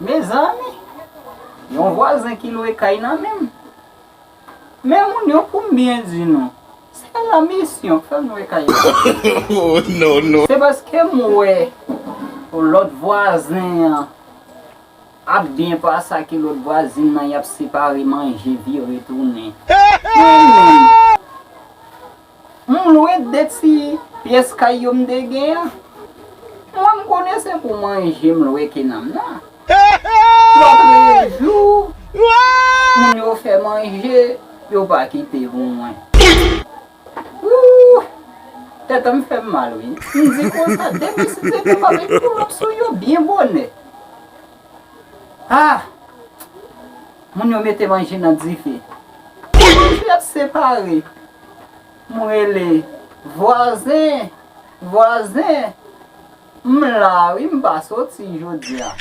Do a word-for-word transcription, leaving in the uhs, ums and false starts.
Mezanmi, yon vwazen ki lwe kay nan men m. Men moun yo, pou m byen di nou, se lanmisyon k fè m lwe kay la. Oh, no, no. Se paske m wè lòt vwazen an ap byen pase ak lòt vwazin nan, y ap separe manje, vire tounen. Mwen menm, m lwe de ti pyès kay yo m te gen an. Mwen, m konnen se pou manje m lwe ke nan m nan. Lòtrejou, moun yo fè manje, yo pa kite pou mwen. Ooh, tèt an fè m mal, wi. M di konsa, depi si se te m avèk pou lòt sou yo byen bonè. Ah! Moun yo mete manje nan dife. Manje ap separe. M rele, vwazen, vwazen, m la wi, m pa soti jodi a.